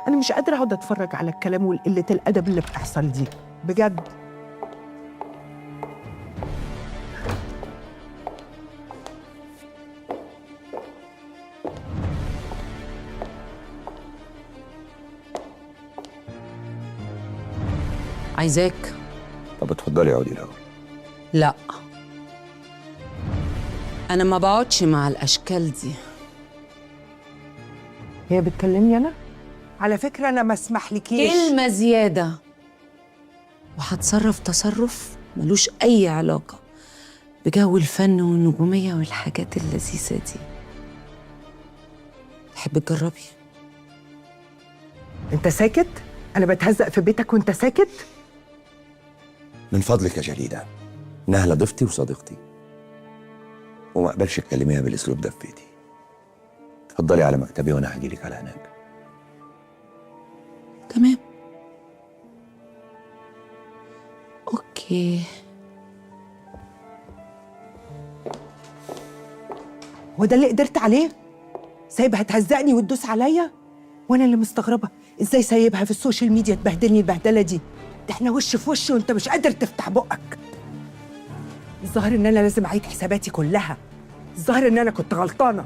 انا مش قادرة اقعد اتفرج على الكلام والقلة الادب اللي بتحصل دي بجد. عايزاك. طب اتفضلي اقعدي الاول. لا، انا ما بقعدش مع الاشكال دي. هي بتكلمني انا؟ على فكرة انا ما اسمحلكيش. كلمة زيادة وهتصرف تصرف ملوش اي علاقة بجو الفن والنجوميه والحاجات اللذيذة دي. تحب تجربي؟ انت ساكت؟ انا بتهزق في بيتك وانت ساكت؟ من فضلك يا جليلة، نهله ضيفتي وصديقتي، وما اقبلش تكلميها بالاسلوب ده في بيتي. اتفضلي على مكتبي وانا هجيلك على هناك. تمام، okay. هو ده اللي قدرت عليه؟ سايبها تهزقني وتدوس عليا؟ وانا اللي مستغربه ازاي سايبها في ال social media تبهدلني البهدله دي؟ ده احنا وش في وش وانت مش قادر تفتح بقك. الظاهر ان انا لازم اعيد حساباتي كلها. الظاهر ان انا كنت غلطانة.